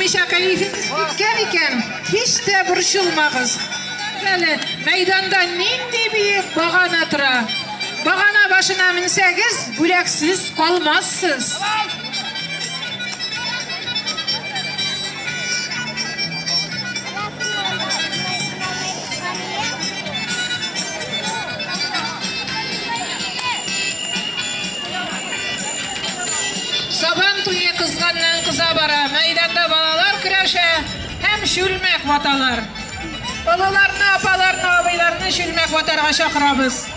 алмыйча кәефегез киткән икән, һич тә борчылмагыз. Әле мәйданда нинди биек багана тора. Багана башына менсәгез, бүләксез калмассыз. Сабан туе кызганнан кыза бара. Мәйданда балалар көрәшә һәм чүлмәк ваталар. Олыларны, апаларны, абыйларны чүлмәк ватарга чакырабыз.